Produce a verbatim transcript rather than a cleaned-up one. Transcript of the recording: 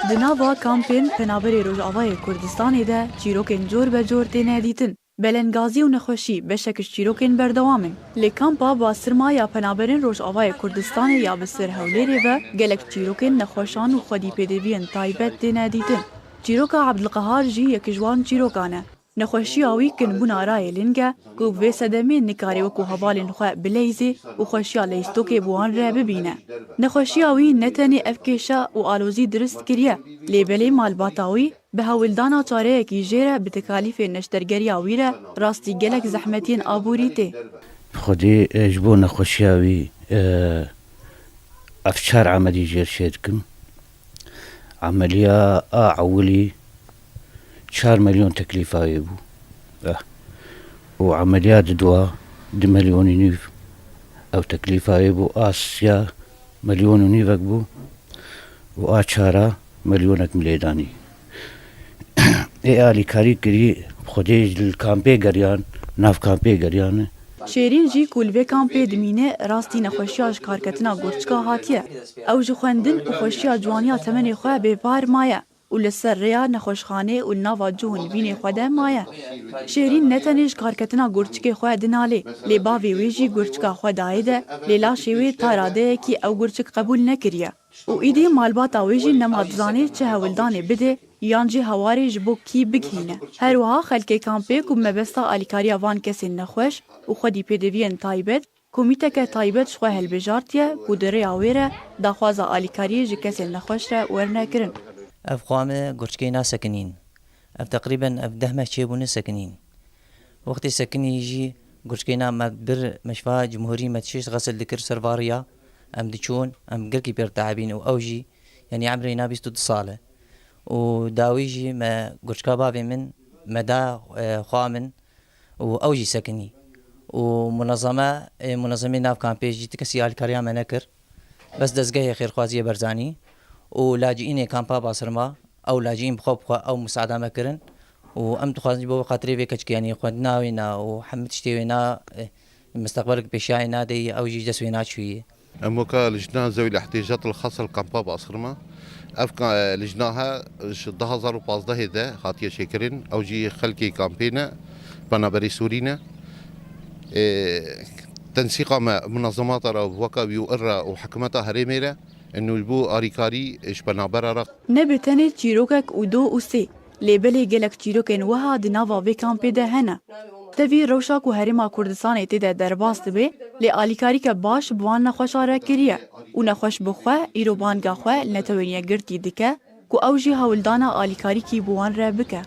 Di nava kampên Penaberê Rojavayê Kurdistanê de çîrokên cor be cor têne dîtin. Belengazî û nexweşî beşek ji çîrokên berdewam in. Lê kampa Basirma ya Penaberên Rojavayê Kurdistanê ya bi ser Hewlêrê ve gelek çîrokên nexweşan û xwedî pêdiviyên taybet têne dîtin. Çîroka Ebdilqehar jî yek ji wan çîrokan e. Nexweşiya wî kinbûna rayê ling e ku bi vê sedemê nikare wekû hevalên xwe bileyzê û xweşiya leyîstokê bi wan re bibîne. Nexweşiya wî ne tenê ev kêşe û alozî dirust kiriye, lê belê malbata wî bi hewldana çareyekî jê re bi tekalîfên neştergeriya wî re rastî gelek zehmetiyên aborî tê. Xwedê, e, ji bo nexweşiya wî, e, ev çar emelî jê re çê dikim. Emeliya a ewilî çar milyon teklîfa wê bû. Eh. Û emeliya didwa du milyon û nîv ew teklîfa wê bû. A sisiya milyon û nîvek bû. Û a çara milyonek min lê danî. Ê alîkarî kirî, Xwedê li kampê geriyan, nav kampê geriyan. Şêrîn jî ku li vê kampê dimîne, rastî nexweşiya ji karketina gurçika hatiye. Ew ji xwendin û xweşiya ciwaniya temenê xwe bêvar maye û li ser rêya nexweşxanê û li nava cihû nivînê xwe de maye. Şêrîn ne tenê ji karketina gurçikê xwe dinalê, lê bavê wê jî gurçika xwe dayê de, lê laşê wê ta radeyekî ew gurçik qebûl nekiriye. Û îdî malbata wê jî nema dizanê çi hewldanê bide yan jî hewarê ji bo kî bigihîne. Her wiha xelkê kampê ku mebesta alîkariya van kesên nexweş û xwedî pêdiviyên taybet, komîteke taybet ji xwe hilbijartiye ku di rêya wê re daxwaza alîkariyê ji kesên nexweş re werne kirin. Ev xwe me gurçikê nasekinîn. Ev teqrîben ev deh meh çêbûne sekinîn. Wextê sekinî jî gurçikê na me bir meşva cumhurî me dişêşt xesil dikir ser variya. Em diçûn, em gelkî pêr teebîn û ew jî, yanî emrê na bîst û du sal e. Û dawî jî me gurçika bavê min, me da, e, xwa min û ew jî sekinî. Û munezeme, e, munezemê nav kampê jî ti kesî alîkariya me nekir. Bes dezgehê xêrxwaziyê Berzanî û lacîînê kampa Basirma, ew lacîîn bi xwe bi xwe ew musada me kirin û em dixwazin ji bo xatirê vê keçikê, yanî xwendina wê na û hemî tiştê wê na, e, mistaqbelek pêşiyayê nadeyî, ew jî ji dest wê naçûyî. Em weka Lijna Zewîl Ehtiyacatê Xasa li Kampa Basirma. Ev ka-, lijna he ji du hazar û pazdehê de hatiye çêkirin. Ew jî xelkê kampê ne, penaberê Sûrî ne. Ê, tensîqa me munezemata re weka wî û ir re û hikûmeta herêmê re, û bo arîkarî ji penabera re. Ne bi tenê çîrokek û do û sê, lê belê gelek çîrokên wiha di nava vê kampê de hene. Tevî rewşa ku Herêma Kurdistanê tê de derbas dibe, lê alîkarîke baş bi wan nexweşan re kiriye û nexweş bi xwe îro banga xwe li Netewên Yekgirtî dike ku ew jî hewldana alîkarîkî bi wan re bike.